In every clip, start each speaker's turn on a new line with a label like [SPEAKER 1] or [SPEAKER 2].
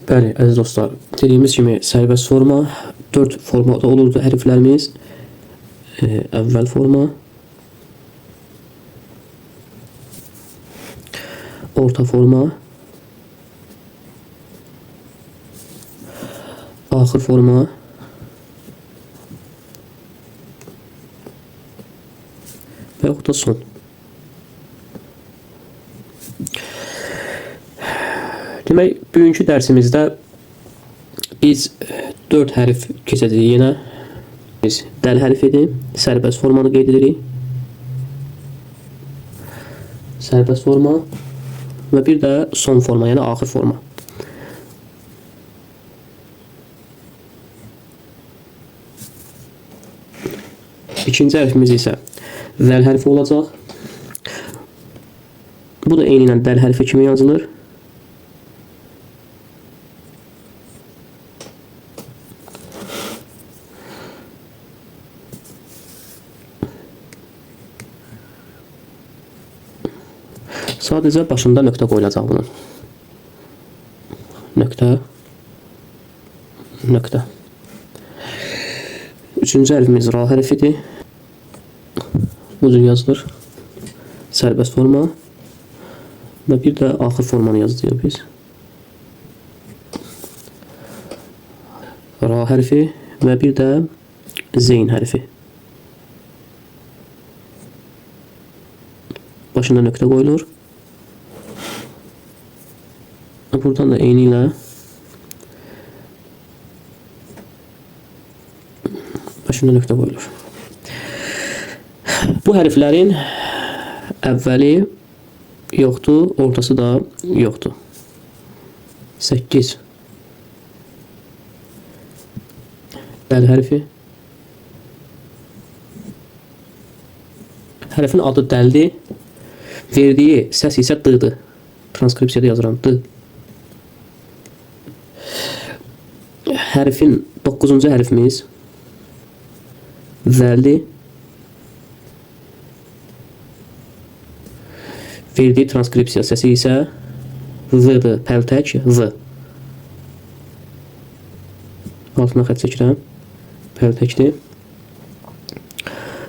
[SPEAKER 1] Bəli, əziz dostlar, dediyimiz kimi sərbəst forma 4 formada olurdu hərflərimiz. Əvvəl forma, orta forma, axır forma və yaxud da son. Demək, bugünkü dərsimizdə biz 4 hərf keçəcəyik yenə. Biz dəl hərfidir. Sərbəst formanı qeyd edirik. Sərbəst forma və bir də son forma, yəni axır forma. İkinci hərfimiz isə zəl hərfi olacaq. Bu da eyni ilə dəl hərfi kimi yazılır. Sadəcə başında nöqtə qoyulacaq bunun. Nöqtə, nöqtə. Üçüncü hərfimiz ra hərfidir. Bu cür yazılır. Sərbəst forma. Və bir də axır formanı yazacağıq biz. Ra hərfi və bir də zeyn hərfi. Başında nöqtə qoyulur. Buradan da eyni ilə başında nöqtə qoyulur. Bu hərflərin əvvəli yoxdur, ortası da yoxdur. 8. Dəl hərfi. Hərfin adı dəldir. Verdiyi səs isə d-dır. Transkripsiyada yazıram d. Hərfin 9-cu hərfimiz zəldir. Verdiyi transkripsiya səsi isə z-dır. Pəltək z. Altına xətt çəkirəm. Pəltəkdir.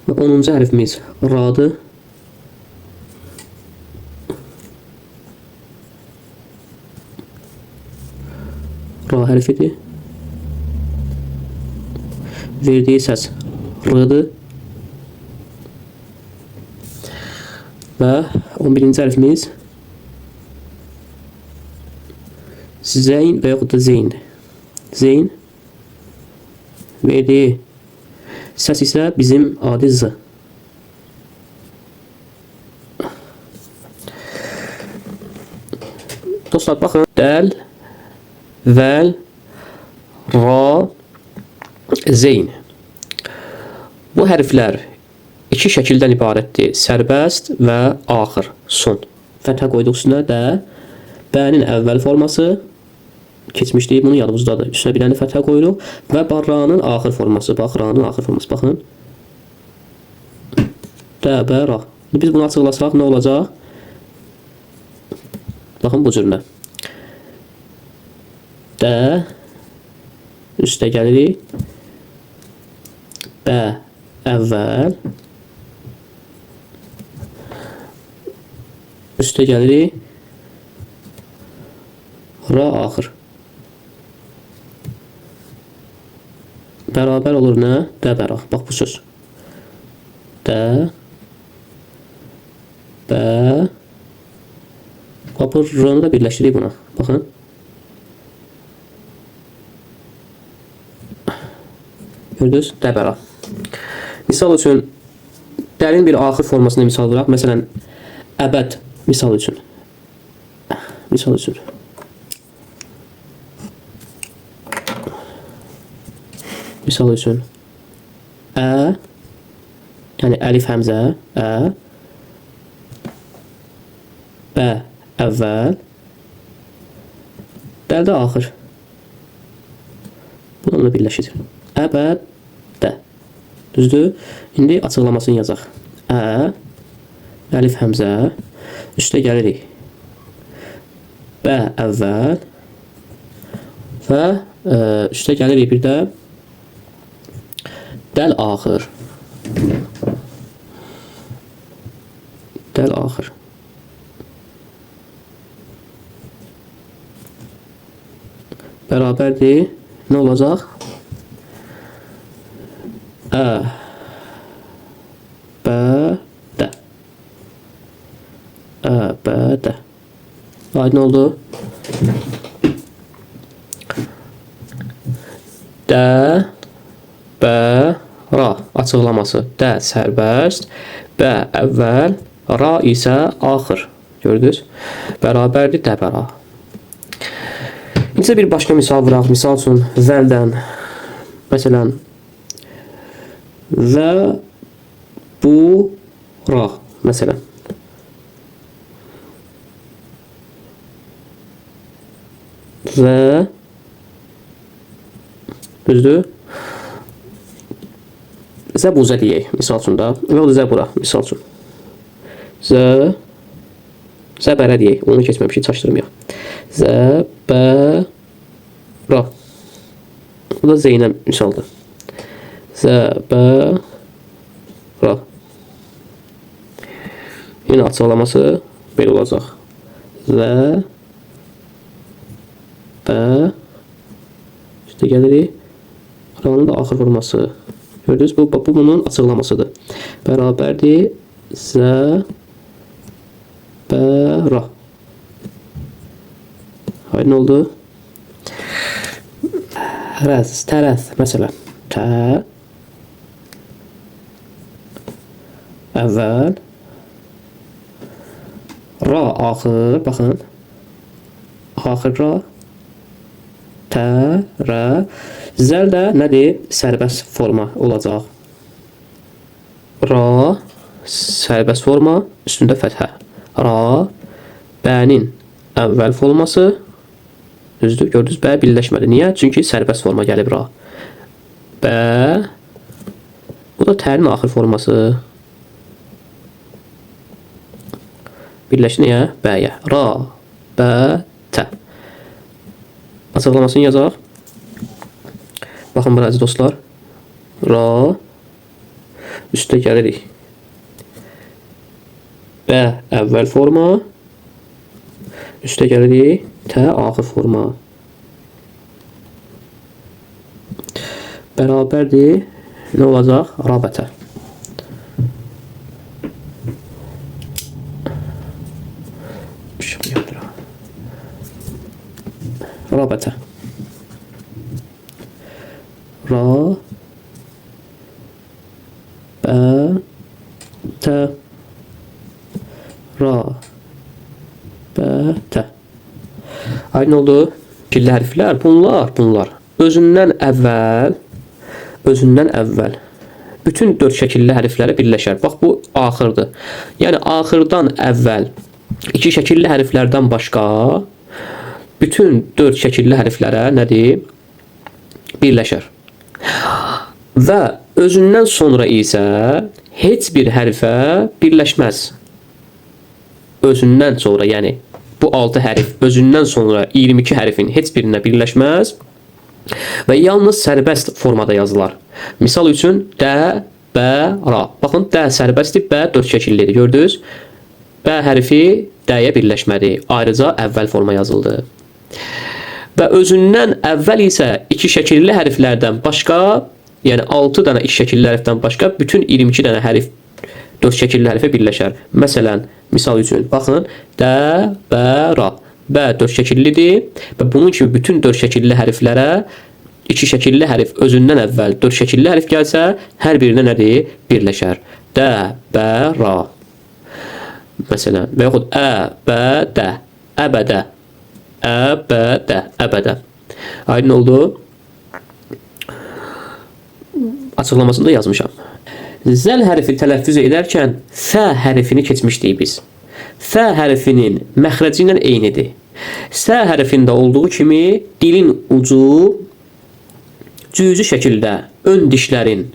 [SPEAKER 1] Və 10-cu hərfimiz radır. Ra hərfidir. Verdiyi səs r-dır. Və 11-ci hərfimiz zeyn və yaxud da zeyndir. Zeyn verdiyi səs isə bizim adi z. Dostlar, baxın. Dəl, vəl, ra, zeyn. Bu hərflər iki şəkildən ibarətdir. Sərbəst və axır, son. Fəthə qoyduq üstünə də. Bənin əvvəl forması keçmişdik, bunu yadımızdadır. Üstünə bir dənə fəthə qoyuruq və ranın axır forması. Bax, ranın axır forması. Baxın. Də, bə, ra. Biz bunu açıqlasaq nə olacaq? Baxın bu cürlə. Də üstə gəlirik. Bə əvvəl üstə gəlirik. Ra axır. Bərabər olur nə? Də bəra. Bax bu söz. Də bə. Bax bu r-nı da birləşdiririk buna. Baxın. Gördünüz? Də bəra. Misal üçün dərin bir axır formasını misal vuraq. Məsələn, əbəd misal üçün. Misal üçün. Misal üçün. Ə, yəni əlif həmzə, ə, bə əvvəl, dəl də axır. Bununla birləşir. Əbəd də. Düzdür? İndi açıqlamasını yazaq. Ə, əlif həmzə, üstə gəlirik. Bə əvvəl, Və üstə gəlirik bir də dəl axır. Dəl axır. Bərabərdir. Nə olacaq? Ə, B, D. Ə, B, D. Aydın oldu. D, B, ra açıqlaması. D sərbəst, B əvvəl, ra isə axır. Gördünüz? Bərabərdir D, B, ra. İndi bir başqa misal vuraq. Misal üçün zəldən. Məsələn, və bu ra məsələn. Və düzdür? Zəbuzə deyək, misal üçün də. Və o da zəbura, misal üçün. Zəbərə deyək. Onu keçməmişik, çaşdırmayaq. Zəbəra. Bu da Zeynəb misaldır. Zəbəra. Yenə açıqlaması belə olacaq. Zə, bə, üstə gəlirik. Ranın da axır forması. Gördünüz, bu bunun açıqlamasıdır. Bərabərdir. Zə, bə, ra. Aydın oldu. Rəz, tərəz, məsələn. Tə, əvvəl, ra axır, baxın. Axır ra, tə, rə. Zəl də nədir? Sərbəst forma olacaq. Ra, sərbəst forma, üstündə fəthə. Ra, bənin əvvəl forması. Düzdür, gördünüz, B birləşmədi. Niyə? Çünki sərbəst forma gəlib ra. B, bu da tərin axır forması. Birləşdi niyə? B-yə. Ra, B, T. Açıqlamasını yazaq. Baxın bura, əziz dostlar. Ra, üstə gəlirik. B əvvəl forma. Üstə gəlirik. T axır forma. Bərabərdir. Nə olacaq? Rabətə. Rabətə. Ra, bə, tə. Ra, bə, tə. Aydın oldu. Kirli hərflər bunlar. Özündən əvvəl bütün dörd şəkilli hərfləri birləşər. Bax, bu axırdır. Yəni, axırdan əvvəl iki şəkilli hərflərdən başqa bütün dörd şəkilli hərflərə nədir? Birləşər. Və özündən sonra isə heç bir hərfə birləşməz. Özündən sonra, yəni bu 6 hərf özündən sonra 22 hərfin heç birinə birləşməz və yalnız sərbəst formada yazılar. Misal üçün D, B, ra. Baxın, D sərbəstdir, B dörd şəkillidir. Gördünüz? B hərfi D-yə birləşmədi. Ayrıca əvvəl forma yazıldı. Və özündən əvvəl isə iki şəkilli hərflərdən başqa, yəni 6 dənə iki şəkilli hərfdən başqa bütün 22 dənə hərf dörd şəkilli hərfə birləşər. Məsələn, misal üçün, baxın, D, B, ra. B dörd şəkillidir və bunun kimi bütün dörd şəkilli hərflərə iki şəkilli hərf özündən əvvəl dörd şəkilli hərf gəlsə, hər birinə nədir? Birləşər. D, B, ra. Məsələn, və yaxud Ə, B, D, əbədə. Ə, B, D, əbədə. Aydın oldu. Açıqlamasını da yazmışam. Zəl hərfi tələffüz edərkən F hərfini keçmişdik biz. F hərfinin məxrəci ilə eynidir. S hərfində olduğu kimi dilin ucu cüzi şəkildə ön dişlərin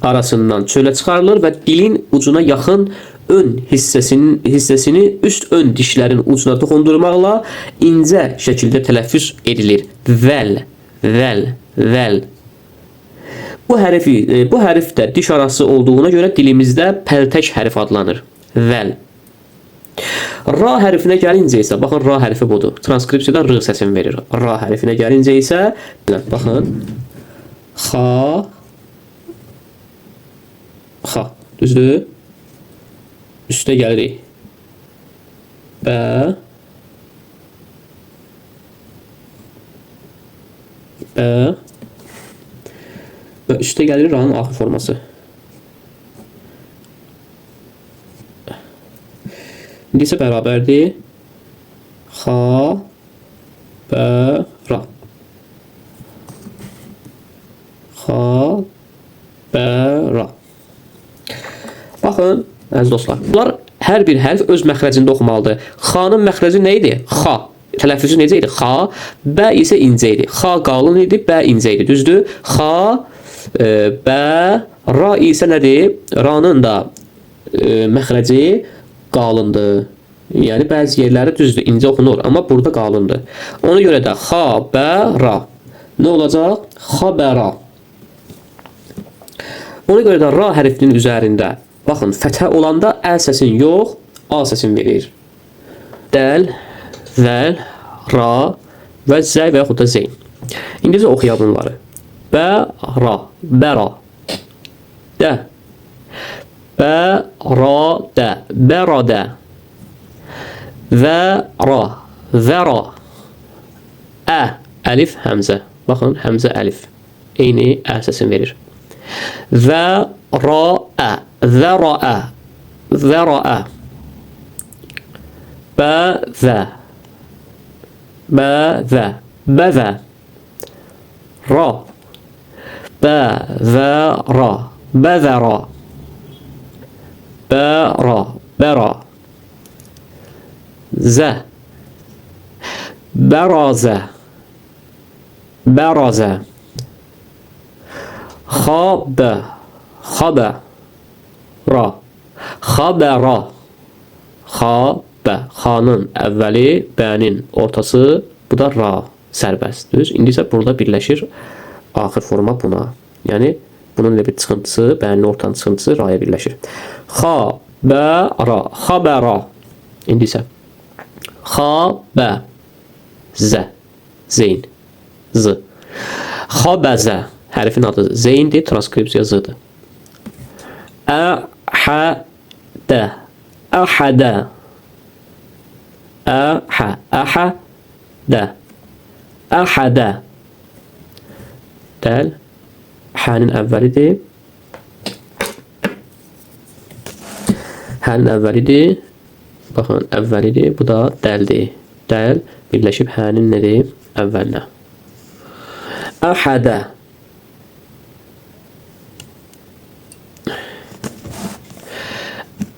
[SPEAKER 1] arasından çölə çıxarılır və dilin ucuna yaxın ön hissəsini üst ön dişlərin ucuna toxundurmaqla incə şəkildə tələffüz edilir. Vəl, Vəl, vəl. Bu hərif də diş arası olduğuna görə dilimizdə pəltək hərf adlanır. Vəl. Ra hərfinə gəlincə isə, baxın, ra hərfi budur. Transkripsiyada r səsini verir. Ra hərfinə gəlincə isə, baxın, xa, xa, düzdür? Üstə gəlirik. Bə, bə və üstə gəlir ra'nın axır forması. İndi isə bərabərdir. Xa, bə, ra. Xa, bə, ra. Baxın, əziz dostlar, bunlar hər bir hərf öz məxrəcində oxumalıdır. Xanın məxrəci nə idi? Xa. Tələffüzü necə idi? Xa. Bə isə incə idi. Xa qalın idi, bə incə idi. Düzdür? Xa, bə, ra isə nədir? Ranın da məxrəci qalındır. Yəni, bəzi yerləri düzdür, incə oxunur, amma burada qalındır. Ona görə də xa, bə, ra. Nə olacaq? Xa, bə, ra. Ona görə də ra hərfinin üzərində, baxın, fəthə olanda əl səsini yox, a səsini verir. Dəl, vəl, ra və zə və yaxud da zeyn. İndi isə oxuyaq bunları. Bə, ra, bəra, də, bə, ra, də, bəra, də, və, ra, vəra, ə, əlif, həmzə. Baxın, həmzə, əlif. Eyni ə səsini verir. Və, ra, ə, vəra, ə, vəra, ə, bə, və, bə, və, bə, və, ra, bə, və, ra, bə, və, ra, bə, ra, bə, ra, zə, bərazə, bərazə, xabə, xabə, ra, xabəra, xabə, xanın əvvəli, bənin ortası, bu da ra, sərbəst, düz. İndi isə burada birləşir axır forma buna. Yəni, bunun elə bir çıxıntısı, bənin ortanın çıxıntısı raya birləşir. Xabəra, xabəra. İndi isə xabə, zə, zeyn, z. Xabəzə, hərfin adı zeyndir, transkripsiya z-dır. Ə-hə-də, əhədə, ə-hə, əhə-də, əhədə. Dəl, hənin əvvəlidir. Hənin əvvəlidir. Baxın, əvvəlidir. Bu da dəldir. Dəl birləşib hənin nədir? Əvvəlinə. Əhədə.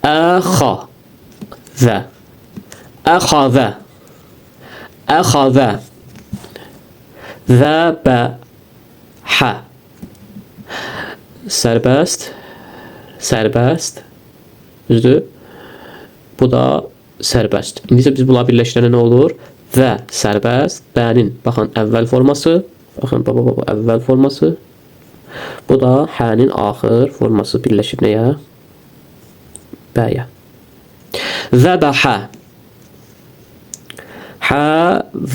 [SPEAKER 1] Əxa. Və. Əxavə. Əxavə. Və. Hə. Sərbəst. Sərbəst. Düzdür? Bu da sərbəst. İndi isə biz bunları birləşdirəndə nə olur? Və sərbəst, bənin, baxın, əvvəl forması. Baxın, baba, baba, əvvəl forması. Bu da hənin axır forması birləşib nəyə? Bəyə. Zəbəhə. Hə,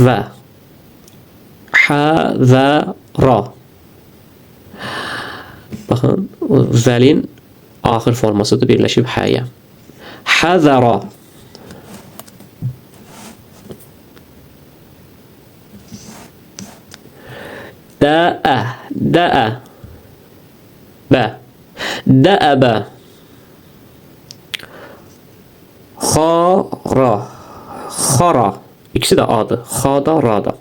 [SPEAKER 1] və. Hə, və, ra. Baxın, vəlin axır formasıdır, birləşib həyə. Həzəra. Dəə, dəə, bə, dəəbə. Xara, xara. İkisi də adır. Xada, rada.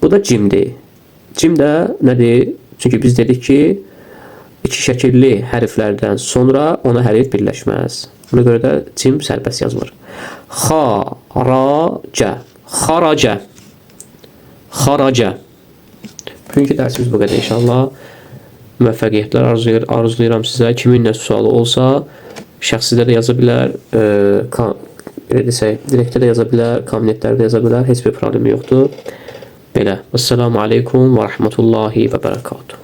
[SPEAKER 1] Bu da cimdir. Cim də nədir? Çünki biz dedik ki, iki şəkilli hərflərdən sonra ona hərf birləşməz. Buna görə də cim sərbəst yazılır. Xaracə, xaracə, xaracə. Bugünkü dərsimiz bu qədər inşallah. Müvəffəqiyyətlər arzulayıram sizə. Kimin nə sualı olsa, şəxsidə də yaza bilər, belə desək, direktdə də yaza bilər, kabinetlərdə də yaza bilər. Heç bir problemi yoxdur. Belə. Vəssalamu aleykum və rəhmətullahi və bərəkatuhu.